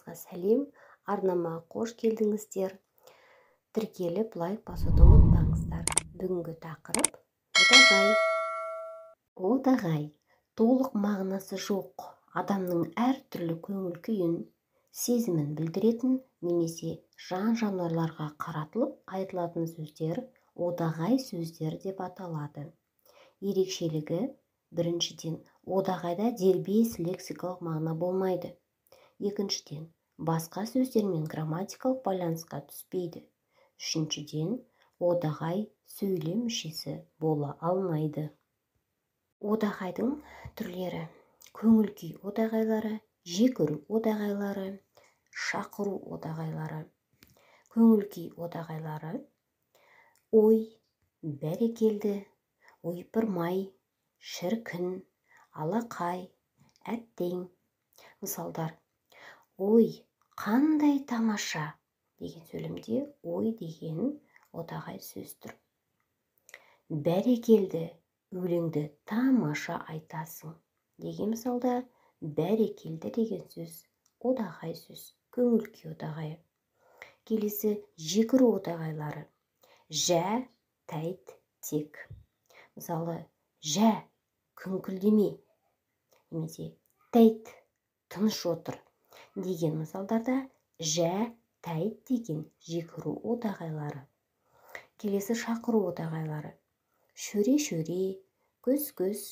Баршаңызға сәлем! Арнама қош келдіңіздер. Тіркеліп, лайк басуды ұмытпаңыздар. Бүгінгі тақырып – одағай. Одағай – толық мағынасы жоқ, адамның әртүрлі көңіл күйін, сезімін білдіретін немесе жан-жануарларға қаратылып айтылатын сөздер одағай сөздер деп аталады. Ерекшелігі: біріншіден, одағайда дербес лексикалық мағына болмайды, екіншіден, басқа сөздермен грамматикалық байланысқа түспейді, үшіншіден, одағай сөйлем мүшесі бола алмайды. Одағайдың түрлері: көңіл күй одағайлары, жекіру одағайлары, шақыру одағайлары. Көңіл күй одағайлары: ой, бәрекелді, ойпырмай, шіркін, алақай, әттең. Мысалдар: «Ой, қандай тамаша!» деген сөйлемде «ой» деген одағай сөз тұр. «Бәрекелді, өлеңді тамаша айтасың!» деген мысалда «бәрекелді» деген сөз одағай сөз, көңіл күй одағайы. Келесі жекіру одағайлары: жә, тәйт, тек. Мысалы, «Жә, күңкілдеме!» немесе «Тәйт, тыныш отыр!» деген мысалдарда «жә», «тәйт» деген жекіру одағайлары. Келесі шақыру одағайлары: шөре, шөре, көз, көз,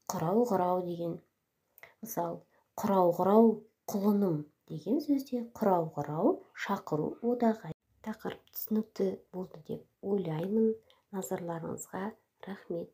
құрау, құрау деген. Мысал: «Құрау, құрау, құлыным!» деген сөзде «құрау, құрау» шақыру одағай. Тақырып түсінікті болды деп ойлаймын. Назарларыңызға рахмет!